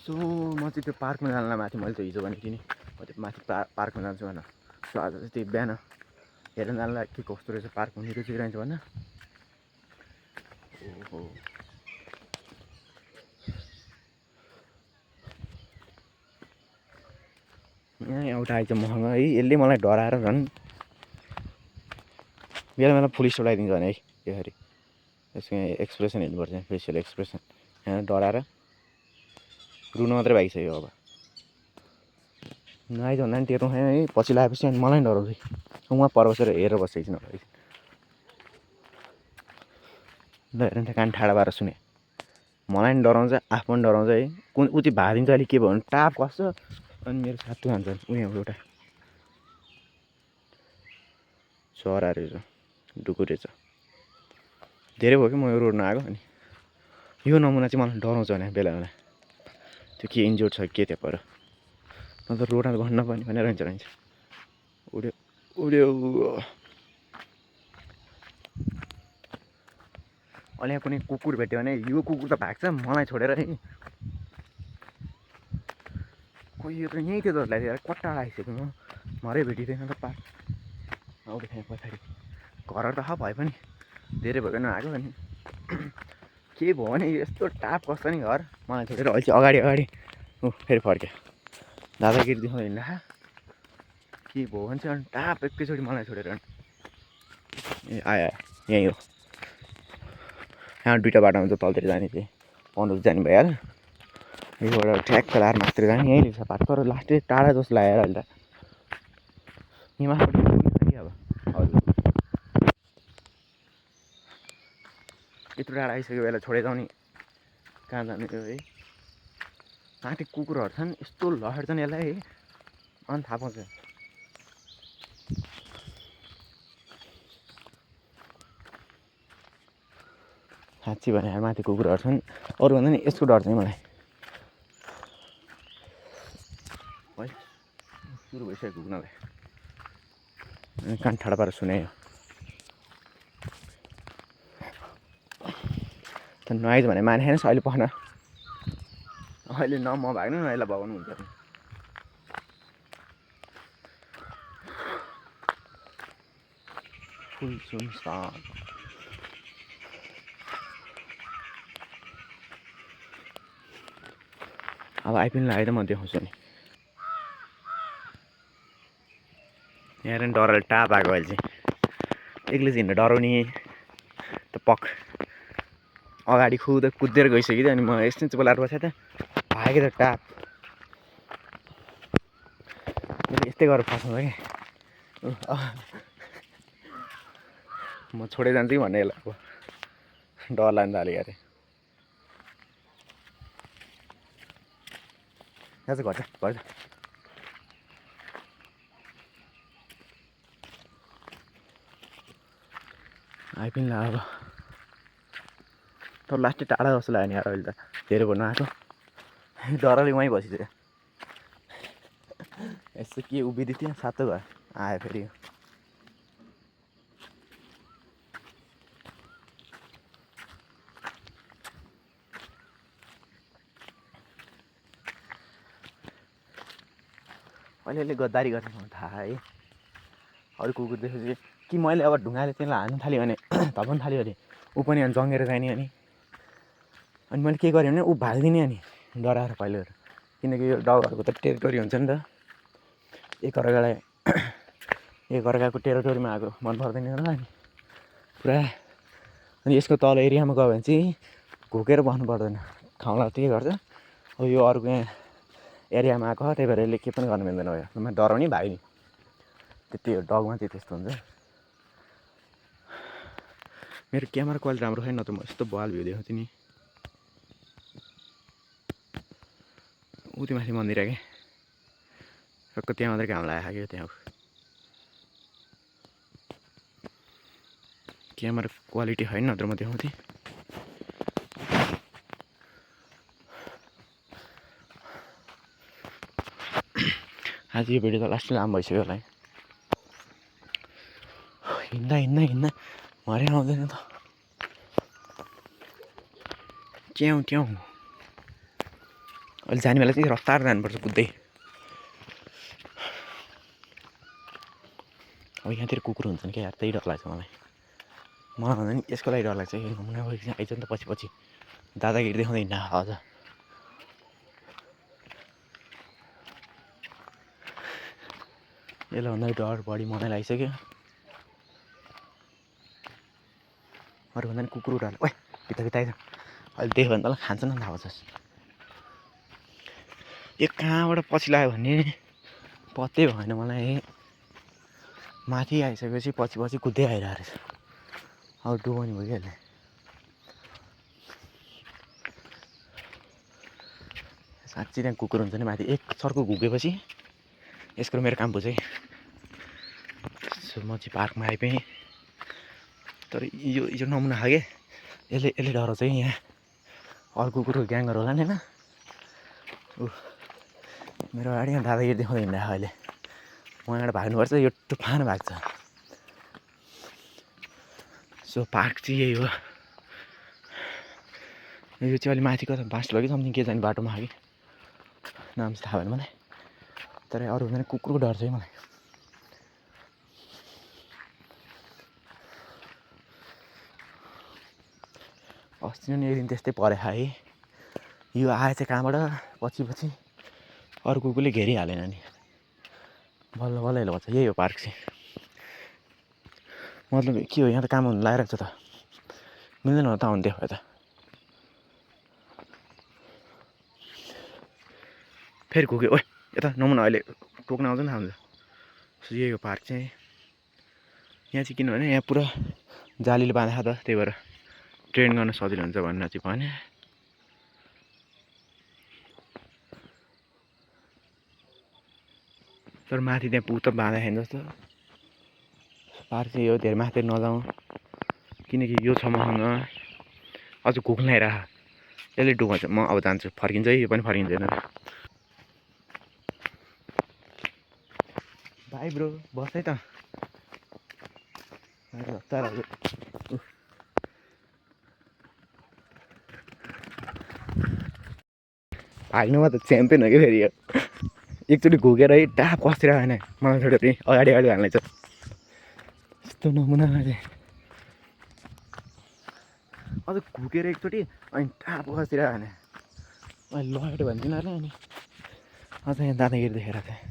So म चाहिँ त्यो पार्कमा जानुलाई माथि मैले त हिजो भनेको थिएँ नि म त्यो माथि पार्कमा जान्छु भनेर। सो आज चाहिँ त्यो बिहान हेर्न जानलाई के कस्तो रहेछ पार्क हुने त्यो चाहिँ रहन्छ भन्न। ओहो यहाँ एउटा आइज महँगो है, यसले मलाई डराएर झन् बेला बेला फुल स्टप लगाइदिन्छ भने है। यसरी यसको यहाँ एक्सप्रेसन हेर्नुपर्छ, फेसियल एक्सप्रेसन। यहाँ डराएर रुन मात्रै भइसक्यो। अब नआइज भन्दा पनि टेर्नु खाएँ है, पछि लगाएपछि अनि मलाई डराउँछ। उहाँ पर बसेर हेरेर बसेको छु। ल हेर न, कान ठाडा पारेर सुने, मलाई पनि डराउँछ, आफू पनि डराउँछ है। कुन ऊ चाहिँ भादिन्छ अहिले के भयो भने टाप कस्छ अनि मेरो साथी हान्छ। उयो एउटा चरा रहेछ, डुकुर रहेछ। धेरै भयो कि म यो रोड नआएको। अनि यो नमुना चाहिँ मलाई डराउँछ भने बेला बेला त्यो के इन्जोर्ड छ के त्यहाँ पर, अन्त रोडमा भन्न पनि भनेर रहन्छ। उड्यो उड्यो। अहिले यहाँ कुनै कुकुर भेट्यो भने यो कुकुर त भाग्छ मलाई छोडेर है। कोही यो त यहीँ थियो जसलाई कट्टा आइसक्यो। म मरै भेटिँदैन त पार्क आउँदै थिएँ पछाडि। घरहरू त भए पनि धेरै भयो नआएको। अनि के भयो भने यस्तो टाप कस्छ नि घर मलाई छोडेर। अहिले चाहिँ अगाडि अगाडि फेरि फर्क्यो, दादागिरी देखाउँदै हिँड्दा के भयो भने चाहिँ अनि टाप एकैचोटि मलाई छोडेर। ए आयो यहीँ हो, यहाँ दुईवटा बाटो हुन्छ तलतिर जाने चाहिँ पन्ध्र जाने भइहाल्यो। योबाट ठ्याक्क लाएर मात्रै जाने यहीँ रहेछ पार्क। तर लास्टै टाढा जस्तो लागेर अहिले त यहाँ माथिपट्टि अब हजुर यत्रो टाढा आइसक्यो बेला छोडेर नि कहाँ जाने हो है। माथि कुकुरहरू छन् यस्तो लखेड्छन् यसलाई है, अनि थाहा पाउँछ। साँच्ची भने माथि कुकुरहरू छन्, अरूभन्दा नि यसको डर चाहिँ मलाई। है सुरु भइसक्यो घुम्नलाई, कान ठाडा पारेर सुने। नआइज भने माने छैनस् अहिले पख्न। अहिले न म भाग्नु न यसलाई भगाउनु हुन्छ। फुल सुनसान। अब आइपिन लगाए त म देखाउँछु नि। यहाँ पनि डरले टाप आएको। अहिले चाहिँ एक्लै चाहिँ हिँड्न डराउने त पख अगाडि कुदेर गइसक्यो। अनि म यस्तो चाहिँ बोलाएर बसेँ त भागेँ त टाप। यस्तै गरेर फसाउँछ कि म छोडेर जान्छु कि भन्ने यसलाई अब डर लाग्नु थाल्यो अरे। यहाँ चाहिँ घर आइपिन ला अब। तर लास्टै टाढा जस्तो लाग्यो नि यार अहिले त धेरै भन्न आएको। डरले वहीँ बसिदियो। यसो के उभिदियो त्यहाँ सातो घर आयो फेरि। अलिअलि गद्दारी गर्छ मलाई थाहा है। अरू कुकुर देखेपछि कि मैले अब ढुङ्गाले त्यसलाई हान्नु थाल्यो भने धपाउनु थाल्यो अरे ऊ पनि अनि जङ्गेर जाने। अनि मैले के गरेँ भने ऊ भागिदिने अनि डराएर पहिलो। किनकि यो डगहरूको त टेरिटोरी हुन्छ नि त, एकअर्काको टेरिटोरीमा आएको मन पर्दैन र। अनि पुरा अनि यसको तल एरियामा गयो भने चाहिँ घोकेर बस्नु पर्दैन, खाउँला त्यही गर्छ। अब यो अरूको यहाँ एरियामा आएको त्यही भएर यसले के पनि गर्नु मिल्दैन भयो। म डराउने भाइ त्यति हो, डगमा चाहिँ त्यस्तो हुन्छ। मेरो क्यामेरा क्वालिटी राम्रो छैन त म यस्तो बवाल भ्यू देखाउँछु नि। ऊ त्यो माथि मन्दिर क्या टक्क त्यहाँ मात्रै काम लागेको क्या। त्यहाँ क्यामेरा क्वालिटी छैन नत्र म देखाउँथेँ। आज यो भिडियो त लास्टै लामो भइसक्यो होला है। हिँड्दा भरे आउँदैन त च्याउ अहिले जाने बेला चाहिँ रफ्तार जानुपर्छ कुद्दै। अब यहाँतिर कुकुर हुन्छन् क्या यार, त्यही डर लाग्छ मलाई भन्दा नि यसको लागि डर लाग्छ। यो नमुना आइज नि त पछि पछि दादागिरी देखाउँदै हिँड्न अझ। यसलाई भन्दा डर बढी मलाई लागिसक्यो। अरू भन्दा नि कुकुर डर। ओए भित्र भित्र आइज, अहिले देख्यो भने तँलाई खान्छ नि थाहा छ। यो कहाँबाट पछि लाग्यो भने पत्तै भएन मलाई। माथि आइसकेपछि पछि पछि कुद्दै आइरहेको रहेछ। अब डुबाउने भयो कि यसले। साँच्ची त्यहाँ कुकुर हुन्छ नि माथि एक सर्को घुकेपछि यसको मेरो काम बुझेँ। सो म चाहिँ पार्कमा आइपुगेँ। तर यो नमुना खायो क्या, यसले डराउँछ कि यहाँ अरू कुकुरको ग्याङहरू होला नि होइन। मेरो अगाडि यहाँ दादागिरी देखाउँदै हिँड्दा अहिले म यहाँबाट भाग्नुपर्छ, यो टुफान भाग्छ। सो पार्क चाहिँ यही हो। यो चाहिँ अलि माथि कता बाँस लग्यो समथिङ के जाने बाटोमा कि नाम चाहिँ थाहा भएन मलाई। तर अरू हुँदैन कुकुरको डर छ है मलाई। अस्ति नि एक दिन त्यस्तै परे है। यो आएछ कहाँबाट पछि पछि अरू कुकुरले घेरिहालेन नि बल्ल बल्ल यसले भन्छ यही हो पार्क चाहिँ। मतलब के हो यहाँ त काम हुनु लागिरहेको छ त, मिल्दैन होला त आउनु देखायो त। फेरि घुक्यो। ओए यता नमुना अहिले टोक्न आउँछ नि थाहा हुन्छ। सो यही हो पार्क चाहिँ। यहाँ चाहिँ किनभने यहाँ पुरा जालीले बाँधेको त, त्यही भएर ट्रेन गर्न सजिलो हुन्छ भनेर चाहिँ भने। तर माथि त्यहाँ पुग त बाँधेको छैन जस्तो। पार्क चाहिँ यो धेरै माथि नजाउँ किनकि यो छ मसँग अझ घुक्न आइरह। यसले डुबाउँछ। म अब जान्छु, फर्किन्छ है, यो पनि फर्किँदैन। बाई ब्रो, बस है त। भाग्नुमा त च्याम्पियन हो कि फेरि यो। एकचोटि घुकेर है टाप कस्तिर होइन मलाई छोडेर पनि अगाडि अगाडि हाल्नेछ यस्तो नमुना चाहिँ। अझ घुकेर एकचोटि अनि टाप कस्तिर होइन अहिले लड्यो भने तिनीहरूले। अनि अझ यहाँ दादागिरी देखेर चाहिँ